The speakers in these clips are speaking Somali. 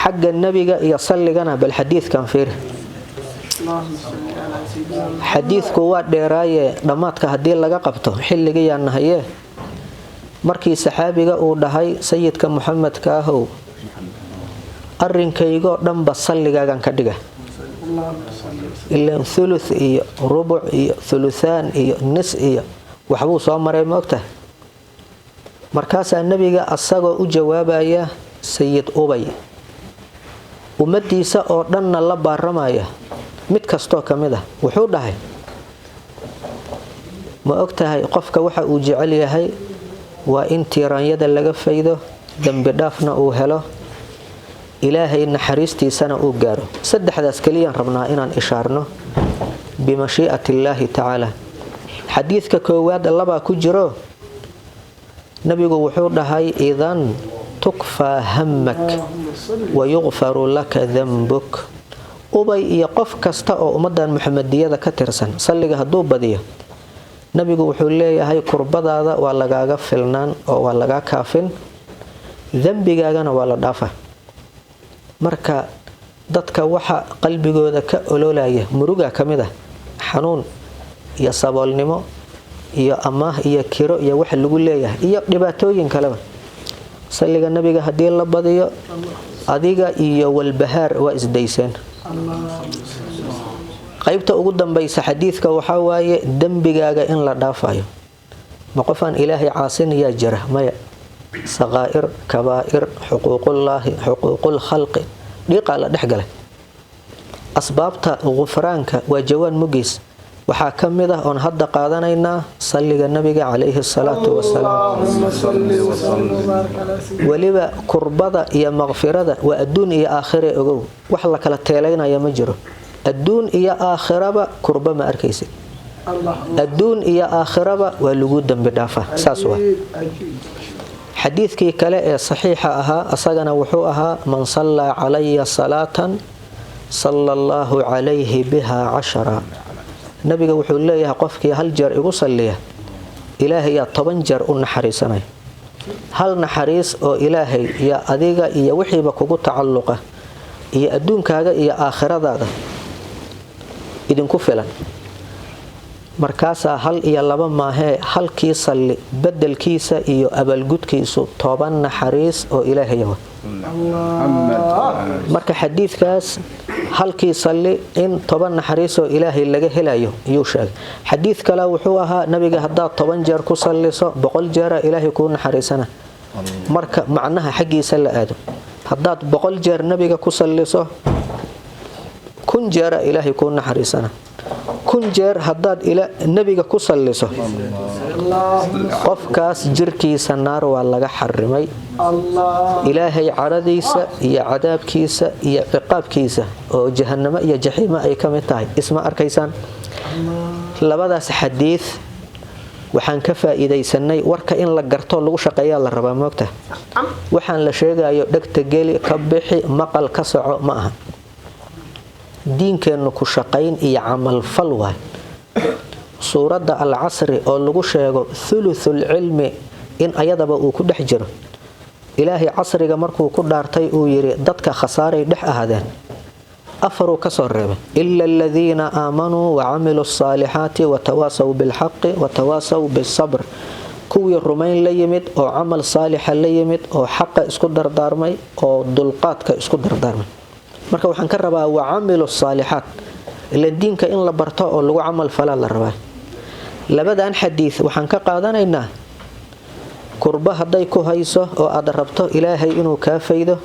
Xagga nebiga iyo salligana bal xadiidkan fiiri. Xadiidku waa dheeraaye, dhammaadka haddii laga qabto xilligayaa nahayee. Markii saxaabiga uu dhahay, "Sayidka Muxamedka ahow, arrinkaygoo dhanba salligaagan ka dhiga," ilaan thuluth iyo rubuc iyo thuluthaan iyo nis iyo waxbuu soo maray, ma ogtahay? Markaasaa nebiga asagoo u jawaabaya Sayid Ubay, ummadiisa oo dhanna la baaramaya, mid kastoo ka mid ah wuxuu dhahay, "Ma og tahay qofka waxa uu jecel yahay waa in tiiraanyada laga faydo, dembi dhaafna uu helo, Ilaahay naxariistiisana uu gaaro? Saddexdaas keliyaan rabnaa inaan ishaarno bimashii'ati illaahi tacaala." Xadiidka koowaad labaa ku jiro. Nabigu wuxuu dhahay, "Idan tukfaa hammak wayuqfaru laka dambuk." Ubay iyo qof kasta oo ummadan Muxamadiyada ka tirsan salliga hadduu badiyo, nabigu wuxuu leeyahay, kurbadaada waa lagaaga filnaan oo waa lagaa kaafin, dembigaagana waa la dhaafa. Marka dadka waxa qalbigooda ka ololaya muruga ka mid ah, xanuun iyo saboolnimo iyo amaah iyo kiro iyo wax lagu leeyahay iyo dhibaatooyin kaleba, salliga nabiga haddii la badiyo, adiga iyo walbahaar waa isdayseen. Qaybta ugu dambaysa xadiidka waxaa waaye dembigaaga in la dhaafayo. Ma qofaan Ilaahay caasinayaa jira? Maya. Saqaa'ir, kabaa'ir, xuquuqullaahi, xuquuqul khalqi, dhiiqaa la dhex galay. Asbaabta gufraanka waa jawaan mugiis. Waxaa ka mid ah oon hadda qaadanaynaa salliga nabiga calayhi salaatu wasalaam. Weliba kurbada iyo maqfirada waa adduun iyo aakhire. Ogow, wax la kala teelaynaya ma jiro. Adduun iyo aakhiraba kurba ma arkaysid, adduun iyo aakhiraba waa lagu dembi dhaafaa. Saas waa. Xadiidkii kale ee saxiixa ahaa asagana wuxuu ahaa, "Man sallaa calaya salaatan sala allaahu calayhi biha 10." Nabiga wuxuu leeyahay, qofkii hal jeer igu salliya, Ilaahay yaa 10 jeer u naxariisanaya. Hal naxariis oo Ilaahay iyo adiga iyo wixiiba kugu tacalluqa iyo adduunkaaga iyo aakhiradaada idinku filan. Markaasaa hal iyo laba maahee, halkii salli bedelkiisa iyo abaalgudkiisu 10 naxariis oo Ilaahayawa. Marka xadiidkaas halkii salli in 10 naxariis oo Ilaahay laga helayo yuu sheegay. Xadiid kale wuxuu ahaa nabiga haddaad 10 jeer ku salliso, 100 jeera Ilaahay kuu naxariisana. Marka macnaha xaggiisa la aado, haddaad 100 jeer nabiga ku salliso, 1000 jeera Ilaahay kuu naxariisana. 1000 jeer haddaad nebiga ku salliso, qofkaas jirkiisa naar waa laga xarimay. Ilaahay caradiisa iyo cadaabkiisa iyo ciqaabkiisa oo jahanamo iyo jaxiimo ay ka mid tahay isma arkaysaan. Labadaas xadiid waxaan ka faa'iidaysanay warka in la garto, lagu shaqeeyaa la rabaa, moogta. Waxaan la sheegayo dhegta geli ka bixi, maqal ka soco ma aha. Diinkeennu ku shaqayn iyo camalfal waay. Suuradda Alcasri oo lagu sheego thuluthul cilmi in ayadaba uu ku dhex jiro, Ilaahay casriga markuu ku dhaartay uu yidhi dadka khasaaray dhex ahaadeen, afaruu kasoo reebay: "Ila aladiina aamanuu wacamiluu asaalixaati watawaasaw bilxaqi watawaasaw bisabr." Kuwii rumayn la yimid oo camal saalixa la yimid oo xaqa isku dardaarmay oo dulqaadka isku dardaarmay. Marka waxaan ka rabaa wacamilu saalixaat, ila diinka in la barto oo lagu camal falaa la rabaa. Labadan xadiid waxaan ka qaadanaynaa, kurba hadday ku hayso oo aad rabto Ilaahay inuu kaa faydo,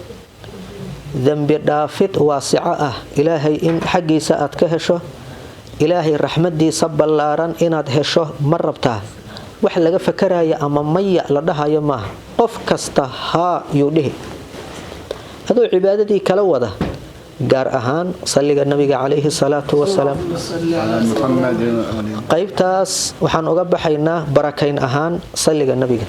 dembi dhaafid waasico ah Ilaahay in xaggiisa aad ka hesho, Ilaahay raxmadiisa ballaaran inaad hesho ma rabtaa? Wax laga fakaraya ama maya la dhahayo maaha. Qof kasta haa yuu dhihi, adoo cibaadadii kala wada, gaar ahaan salliga nabiga calayhi salaatu wasalaam. Qaybtaas waxaan uga baxaynaa barakayn ahaan salliga nabiga.